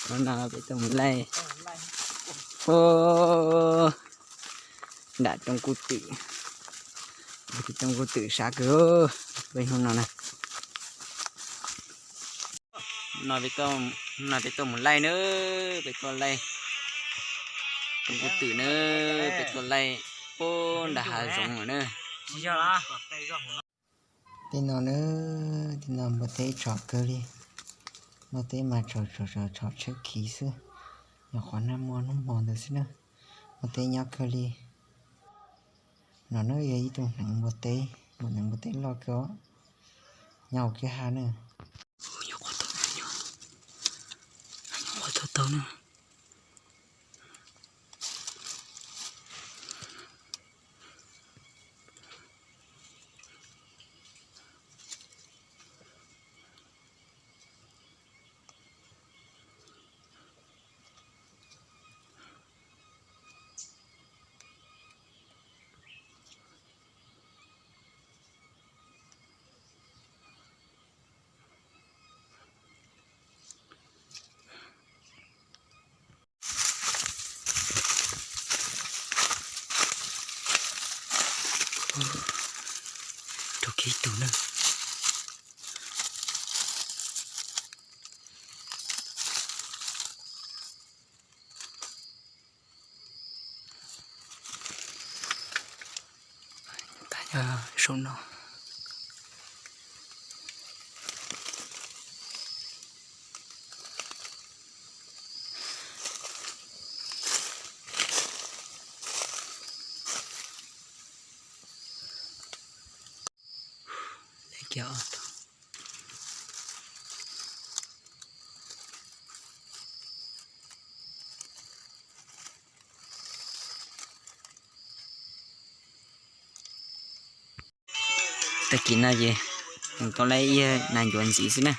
Hnub no peb tuaj mus laij nram rooj kub twm, rooj kub twm sab kawg peb hnub no na. No peb tuaj mus laij na, peb tuaj laij rooj kub twm na, peb tuaj laij puag nram hav zoov lawm na. Tej no na, tej no npua teb tshov kawg li. Npua teb mas tshov tshov tshov tshawb khiv xwb, nyuam qhuav nag hmo hnub hmo ntawd xwb na. Npua teb nyob kawg li. No na yog ib tug hneev npua teb, npua hneev npua teb loj kawg os. Nyob hauv kwj ha na. Nyob qhov tau na. Rau kiag ib tug na. Tag yog saum no. Tag kis no ces mus tau laij ib nas ncuav ntxiv xwb na.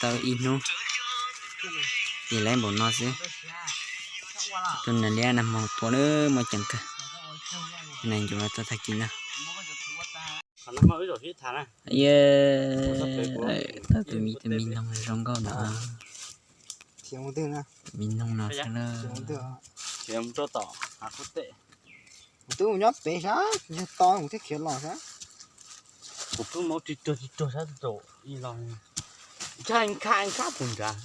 Tau ib hnub ces laij npaum no xwb. Tus nas liab nas hmo tua na muaj ceem kawg. Nas ncuav tau tag kis no. Tau tus me tus me noog zoo nkauj no. Me noog no xwb na. Kuv twb mus nyob pem sab, yog to kuv thiaj khiav los sab. Kuv pheej maub rig ruag rig ruag sab rau ib los, ntsaj nkaj nkaj pus nrad.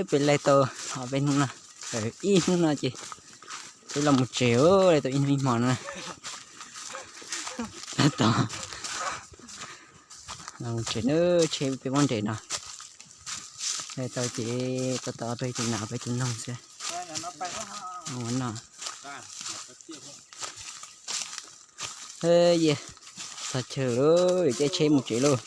Peb laij tau ob peb hnub no, ib hnub no ces peb los mus tsev, laij tau ib hnub ib hmo no na. Laij tau los mus tsev na, tsheb peb muab nres no. Laij tau ces tau tau peb tus nas peb tus noog xwb. Ua no. Yes, txog chaw lawm, caij tsheb mus tsev lauj.